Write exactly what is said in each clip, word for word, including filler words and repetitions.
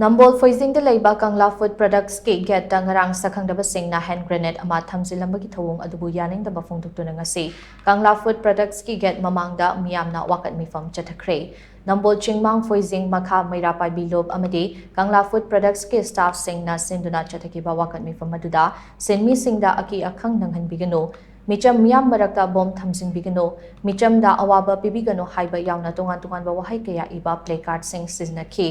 ꯅꯝꯕꯣꯜ ꯐꯣꯏꯖꯤꯡꯗ ꯂꯩꯕ ꯀꯪꯂꯥ ꯐꯨꯗ ꯄ꯭ꯔꯗꯛꯁꯀꯤ ꯒꯦꯠꯇ ꯉꯔꯥꯡ ꯁꯛꯈꯪꯗꯕꯁꯤꯡꯅ hand grenade ꯑꯃ ꯊꯝꯖꯤꯜꯂꯝꯕꯒꯤ ꯊꯧꯑꯣꯡ ꯑꯗꯨꯕꯨ ꯌꯥꯅꯤꯡꯗꯕ ꯐꯣꯡꯗꯣꯛꯇꯨꯅ ꯉꯁꯤ ꯀꯪꯂꯥ ꯐꯨꯗ ꯄ꯭ꯔꯗꯛꯁꯀꯤ ꯒꯦꯠ ꯃꯃꯥꯡꯗ ꯃꯤꯌꯥꯝꯅ ꯋꯥꯀꯠ ꯃꯤꯐꯝ ꯆꯠꯊꯈ꯭ꯔꯦ꯫ ꯅꯝꯕꯣꯜ ꯆꯤꯡꯃꯥꯡ ꯐꯣꯏꯖꯤꯡ ꯃꯈꯥ ꯃꯩꯔꯥ ꯄꯥꯏꯕꯤ ꯂꯨꯞ ꯑꯃꯗꯤ ꯀꯪꯂꯥ ꯐꯨꯗ ꯄ꯭ꯔꯗꯛꯁꯀꯤ ꯁ꯭ꯇꯥꯐꯁꯤꯡꯅ ꯁꯤꯟꯗꯨꯅ ꯆꯠꯊꯈꯤꯕ ꯋꯥꯀꯠ ꯃꯤꯐꯝ ꯑꯗꯨꯗ ꯁꯤꯟꯃꯤꯁꯤꯡꯗ ꯑꯀꯤ ꯑꯈꯪ ꯅꯪꯍꯟꯕꯤꯒꯅꯨ, ꯃꯤꯆꯝ ꯃꯤꯌꯥꯝ ꯃꯔꯛꯇ ꯕꯣꯝ ꯊꯝꯖꯤꯟꯕꯤꯒꯅꯨ, ꯃꯤꯆꯝꯗ ꯑꯋꯥꯕ ꯄꯤꯕꯤꯒꯅꯨ ꯍꯥꯏꯕ ꯌꯥꯎꯅ ꯇꯣꯉꯥꯟ ꯇꯣꯉꯥꯟꯕ ꯋꯥꯍꯩ ꯀꯌꯥ ꯏꯕ ꯄ꯭ꯂꯦ ꯀꯥꯔꯗꯁꯤꯡ ꯁꯤꯖꯤꯟꯅꯈꯤ꯫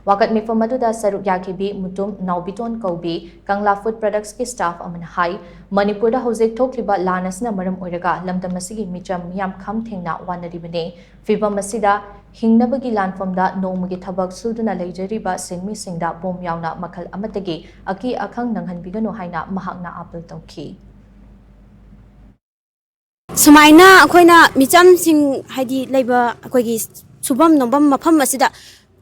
ꯋꯥꯀꯠ ꯃꯤꯐꯝ ꯑꯗꯨꯗ ꯁꯔꯨꯛ ꯌꯥꯈꯤꯕꯤ ꯃꯨꯇꯨꯝ ꯅꯥꯎꯕꯤꯇꯣꯟ ꯀꯧꯕꯤ ꯀꯪꯂꯥ ꯐꯨꯗ ꯄ꯭ꯔꯗꯛꯁꯀꯤ ꯁ꯭ꯇꯥꯐ ꯑꯃꯅ ꯍꯥꯏ, ꯃꯅꯤꯄꯨꯔꯗ ꯍꯧꯖꯤꯛ ꯊꯣꯛꯂꯤꯕ ꯂꯥꯟ ꯑꯁꯤꯅ ꯃꯔꯝ ꯑꯣꯏꯔꯒ ꯂꯝꯗꯝ ꯑꯁꯤꯒꯤ ꯃꯤꯆꯝ ꯃꯤꯌꯥꯝ ꯈꯝ ꯊꯦꯡꯅ ꯋꯥꯅꯔꯤꯕꯅꯤ꯫ ꯐꯤꯚꯝ ꯑꯁꯤꯗ ꯍꯤꯡꯅꯕꯒꯤ ꯂꯥꯟꯐꯝꯗ ꯅꯣꯡꯃꯒꯤ ꯊꯕꯛ ꯁꯨꯗꯨꯅ ꯂꯩꯖꯔꯤꯕ ꯁꯤꯟꯃꯤꯁꯤꯡꯗ ꯕꯣꯝ ꯌꯥꯎꯅ ꯃꯈꯜ ꯑꯃꯠꯇꯒꯤ ꯑꯀꯤ ꯑꯈꯪ ꯅꯪꯍꯟꯕꯤꯒꯅꯨ ꯍꯥꯏꯅ ꯃꯍꯥꯛꯅ ꯑꯥꯄꯤꯜ ꯇꯧꯈꯤ꯫ ꯁꯨꯃꯥꯏꯅ ꯑꯩꯈꯣꯏꯅ ꯃꯤꯆꯝꯁꯤꯡ, ꯍꯥꯏꯗꯤ ꯂꯩꯕ ꯑꯩꯈꯣꯏꯒꯤ ꯁꯨꯐꯝ ꯅꯣꯝꯐꯝ ꯃꯐꯝ ꯑꯁꯤꯗ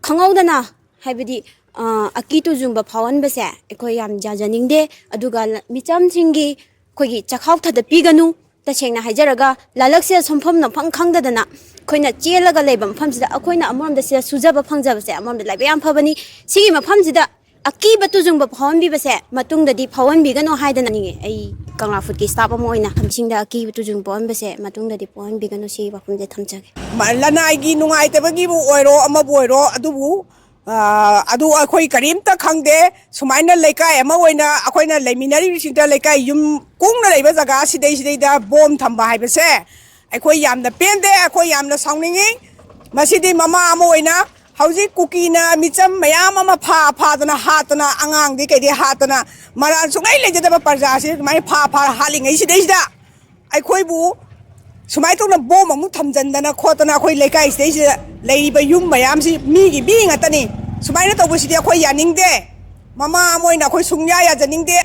ꯈꯪꯍꯧꯗꯅ, ꯍꯥꯏꯕꯗꯤ, ꯑ, ꯑꯀꯤ ꯇꯨꯖꯨꯡꯕ ꯐꯥꯎꯍꯟꯕꯁꯦ ꯑꯩꯈꯣꯏ ꯌꯥꯝ ꯌꯥꯖꯅꯤꯡꯗꯦ꯫ ꯑꯗꯨꯒ ꯂ-, ꯃꯤꯆꯝꯁꯤꯡꯒꯤ ꯑꯩꯈꯣꯏꯒꯤ ꯆꯈꯥꯎ ꯊꯗꯠꯄꯤꯒꯅꯨ꯫ ꯇꯁꯦꯡꯅ ꯍꯥꯏꯖꯔꯒ, ꯂꯥꯂꯛꯁꯦꯜ ꯁꯣꯟꯐꯝ ꯅꯣꯝꯐꯝ ꯈꯪꯗꯗꯅ ꯑꯩꯈꯣꯏꯅ ꯆꯦꯜꯂꯒ ꯂꯩꯕ ꯃꯐꯝꯁꯤꯗ ꯑꯩꯈꯣꯏꯅ ꯑꯃꯔꯣꯝꯗ ꯁꯤꯗ ꯁꯨꯖꯕ ꯐꯪꯖꯕꯁꯦ ꯑꯃꯔꯣꯝꯗ ꯂꯥꯏꯕꯛ ꯌꯥꯝ ꯐꯕꯅꯤ꯫ ꯁꯤꯒꯤ ꯃꯐꯝꯁꯤꯗ ꯑꯀꯤꯕ ꯇꯨꯖꯨꯡꯕ ꯐꯥꯎꯍꯟꯕꯤꯕꯁꯦ ꯃꯇꯨꯡꯗꯗꯤ ꯐꯥꯎꯍꯟꯕꯤꯒꯅꯨ ꯍꯥꯏꯗꯅ ꯅꯤꯡꯉꯦ꯫ ꯑꯩ ꯀꯪꯂꯥ ꯐꯨꯗꯀꯤ ꯁ꯭ꯇꯥꯐ ꯑꯃ ꯑꯣꯏꯅ ꯃꯤꯁꯤꯡꯗ ꯑꯀꯤꯕ ꯇꯨꯖꯨꯡꯕ ꯄꯣꯛꯍꯟꯕꯁꯦ ꯃꯇꯨꯡꯗꯗꯤ ꯄꯣꯛꯍꯟꯕꯤꯒꯅꯨ, ꯁꯤ ꯋꯥꯐꯝꯁꯦ ꯊꯝꯖꯒꯦ꯫ ꯃ-, ꯂꯅꯥꯏꯒꯤ ꯅꯨꯡꯉꯥꯏꯇꯕꯒꯤꯕꯨ ꯑꯣꯏꯔꯣ, ꯑꯃꯕꯨ ꯑꯣꯏꯔꯣ, ꯑꯗꯨꯕꯨ, ꯑ, ꯑꯗꯨ ꯑꯩꯈꯣꯏ ꯀꯔꯤꯝꯇ ꯈꯪꯗꯦ꯫ ꯁꯨꯃꯥꯏꯅ ꯂꯩꯀꯥꯏ ꯑꯃ ꯑꯣꯏꯅ ꯑꯩꯈꯣꯏꯅ ꯂꯩꯃꯤꯟꯅꯔꯤꯕꯁꯤꯡꯗ, ꯂꯩꯀꯥꯏ ꯌꯨꯝ ꯀꯨꯡꯅ ꯂꯩꯕ ꯖꯒꯥ ꯁꯤꯗꯩꯁꯤꯗꯩꯗ ꯕꯣꯝ ꯊꯝꯕ ꯍꯥꯏꯕꯁꯦ ꯑꯩꯈꯣꯏ ꯌꯥꯝꯅ ꯄꯦꯟꯗꯦ, ꯑꯩꯈꯣꯏ ꯌꯥꯝꯅ ꯁꯥꯎꯅꯤꯡꯉꯤ꯫ ꯃꯁꯤꯗꯤ ꯃꯃꯥ ꯑꯃ ꯑꯣꯏꯅ ꯍꯧꯖꯤꯛ ꯀꯨꯀꯤꯅ ꯃꯤꯆꯝ ꯃꯌꯥꯝ ꯑꯃ ꯐꯥ ꯐꯥꯗꯅ ꯍꯥꯠꯇꯅ, ꯑꯉꯥꯡꯗꯤ ꯀꯩꯗꯤ ꯍꯥꯠꯇꯅ, ꯃꯔꯥꯜ ꯁꯨꯡꯂꯩ ꯂꯩꯖꯗꯕ ꯄ꯭ꯔꯖꯥꯁꯤ ꯑꯗꯨꯃꯥꯏꯅ ꯐꯥ ꯐꯥ ꯍꯥꯠꯂꯤꯉꯩꯁꯤꯗꯩꯁꯤꯗ ꯑꯩꯈꯣꯏꯕꯨ ꯁꯨꯃꯥꯏꯅ ꯇꯧꯅ ꯕꯣꯝ ꯑꯃꯨꯛ ꯊꯝꯖꯤꯟꯗꯅ ꯈꯣꯠꯇꯅ, ꯑꯩꯈꯣꯏ ꯂꯩꯀꯥꯏꯁꯤꯗꯩꯁꯤꯗ ꯂꯩꯔꯤꯕ ꯌꯨꯝ ꯃꯌꯥꯝꯁꯤ ꯃꯤꯒꯤ ꯃꯤ ꯉꯥꯛꯇꯅꯤ꯫ ꯁꯨꯃꯥꯏꯅ ꯇꯧꯕꯁꯤꯗꯤ ꯑꯩꯈꯣꯏ ꯌꯥꯅꯤꯡꯗꯦ꯫ ꯃꯃꯥ ꯑꯃ ꯑꯣꯏꯅ ꯑꯩꯈꯣꯏ ꯁꯨꯡꯌꯥ ꯌꯥꯖꯅꯤꯡꯗꯦ꯫